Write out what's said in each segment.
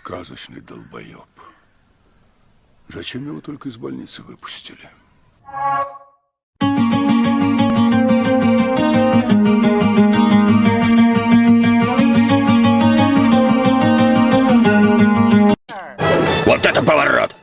Сказочный долбоеб. Зачем его только из больницы выпустили? Вот это поворот!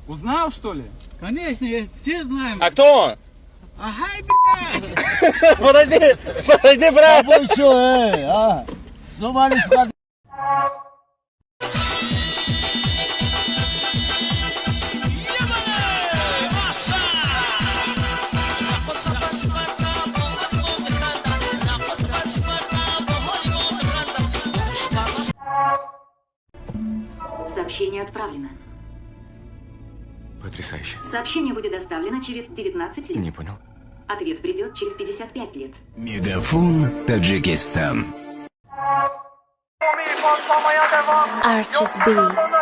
Узнал, что ли? Конечно, все знаем. А кто он? Ага, блядь! Подожди, подожди, брат! А? Сообщение отправлено. Потрясающе. Сообщение будет доставлено через 19 лет. Не понял. Ответ придет через 55 лет. Мегафон Таджикистан. Arches Beats.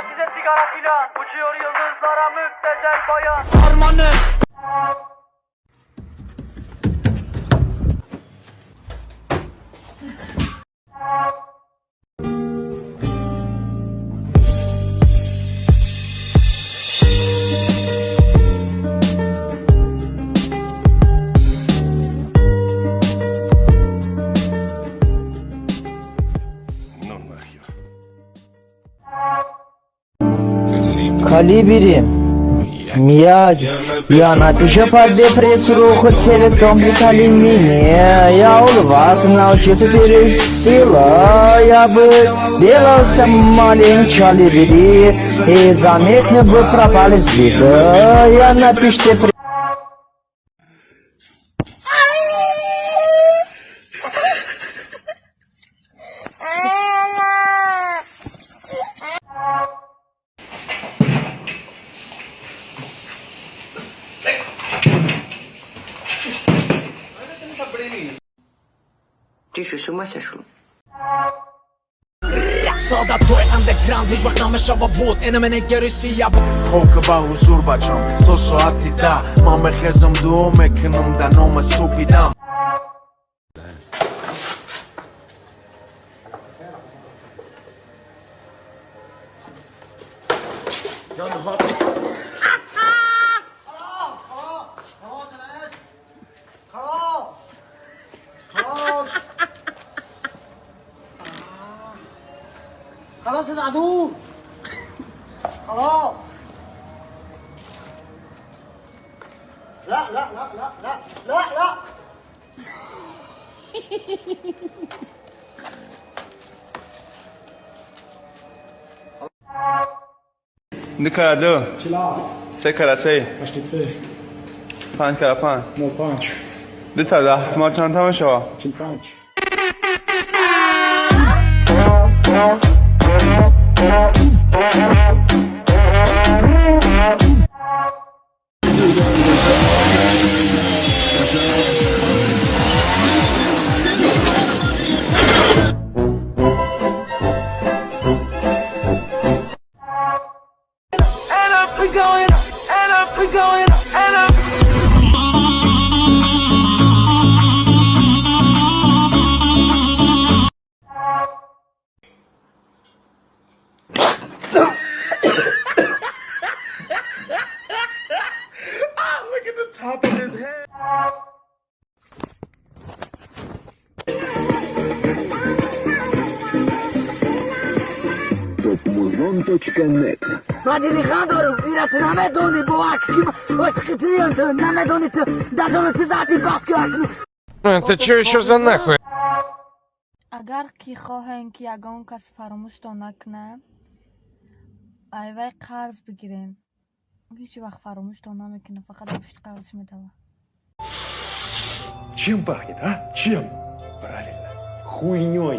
Ну нахер. Калибри. Мияги. Я напишу под депрессию, хотели том детали меня. Я улыбаться научиться через силу. Я бы делался маленький калибри и заметно бы пропали с вида. Я напишу. Ты что, с ума сошел? Солдатои андеграунд ҳеҷ вақт намешава буд. Ина менегариси я. Хока ба ҳузур, бачам, то соати 10 ман мехезам, дуо мекунам да номат супидам. خلاص يا عدو، خلاص. لا لا لا لا لا لا لا. Ду кара ду. Се кара се. Панҷ кара панҷ. Ду та 10 сомон чанд та мешава? 45. Topmuzon.net. Ман дили хан дорам, ира ту намедонӣ, бовар ки ошиқи туям, ту намедонӣ, ту дадоми ту зади, бас ки. Это что еще за нахуй? Агар ки хоҳем, ки ягон кас фаромӯштон накунад, айвай қарз бигирем, ҳеҷ вақт фаромӯштон намекунад, фақат ба пушти қарзиш медавад. Чем пахнет, а? Чем? Правильно. Хуйней.